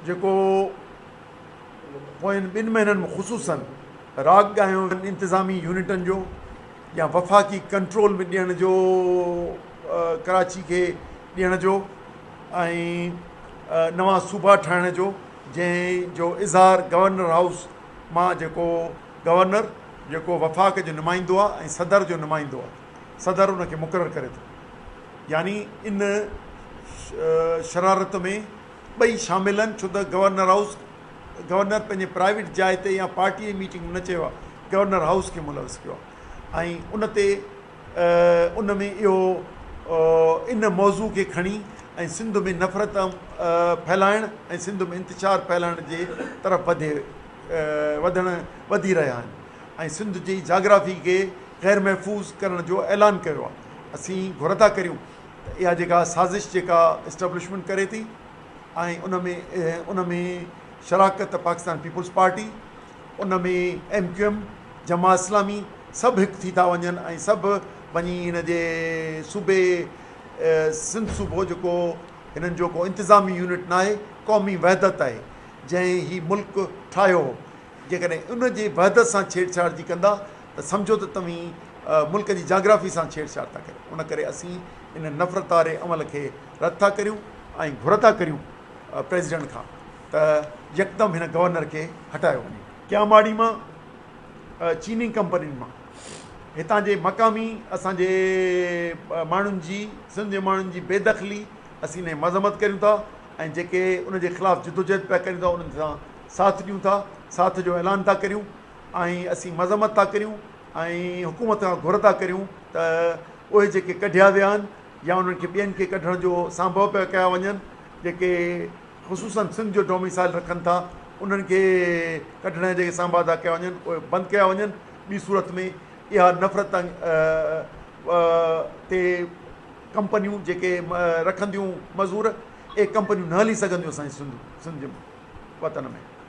جيڪو پوين ٻن مهينن ۾ خصوصن راڳ ڳايو انتظامي يونٽن جو يا وفاقي ڪنٽرول ۾ ڏيڻ جو ڪراچي کي ڏيڻ جو ۽ نوان صوبا ٺاهڻ جو جنهن جو اظهار گورنر هائوس مان جيڪو گورنر جيڪو وفاق جو نمائندو آهي ۽ صدر جو نمائندو آهي صدر ان کي مقرر ڪري ٿو يعني ان شرارت ۾ ٻئي شامل آهن ڇو ته گورنر هائوس گورنر پنهنجي پرائيويٽ جاء تي يا پارٽي جي ميٽنگ ۾ نه چيو آهي گورنر هائوس کي ملوث ڪيو آهي ۽ ان تي ان ۾ اهو ان موضوع کي کڻي ۽ سنڌ ۾ نفرت ڦهلائڻ ۽ سنڌ ۾ انتشار ڦهلائڻ جي طرف وڌي وڌڻ وڌي رهيا آهن ۽ سنڌ جي جاگرافي کي غير محفوظ ڪرڻ جو اعلان ڪيو آهي اسين گهر ٿا ڪريون ته اها جيڪا سازش جيڪا اسٽيبلشمينٽ ڪري ٿي ۽ ان ۾ ان ۾ شراڪت پاڪستان پيپلز پارٽي ان ۾ M Q M Jamaat Islami سڀ هڪ ٿي ٿا وڃن ۽ سڀ وڃي هن جي صوبي سنڌ صوبو جيڪو هنن جو ڪو انتظامي يونٽ ناهي قومي وحدت آهي جنهن هي ملڪ ٺاهيو هو جيڪڏهن ان جي وحدت سان ڇيڙ ڇاڙ جي ڪندا ته سمجهو ته توهين ملڪ جي جاگرافي سان ڇيڙ ڇاڙ ٿا ڪريو. ان ڪري اسين ان نفرت واري عمل کي رد ٿا ڪريون ۽ گهر ٿا ڪريون پريزيڊنٽ کان ته يڪدم هن گورنر کي هٽايو وڃي. ڪياماڙي مان چيني ڪمپنين مان هتان جي مقامي اسان جي ماڻهن جي سنڌ جي ماڻهن جي بي دخلي اسين ان جي مذمت ڪريون ٿا ۽ جيڪي ان جي خلاف جدوجهد پيا ڪريون ٿا انهن سان ساٿ ڏيون ٿا، ساٿ جو اعلان ٿا ڪريون ۽ اسين مذمت ٿا ڪريون ۽ حڪومت کان گهر ٿا ڪريون ته اهي جيڪي ڪڍيا ويا آهن يا انهن کي ٻين کي ڪڍڻ جو سانڀو پيا ڪيا وڃن جيڪي خصوصن سنڌ جو ڊوميسائل رکن ٿا انهن کي ڪڍڻ جا جيڪي سانڀا ٿا ڪيا وڃن اهي بند ڪيا وڃن ٻي صورت ۾ اها نفرت تي ڪمپنيون جيڪي رکنديون مزور اهي ڪمپنيون نه هلي سگهنديون اسان جي سنڌ سنڌ جي وطن ۾.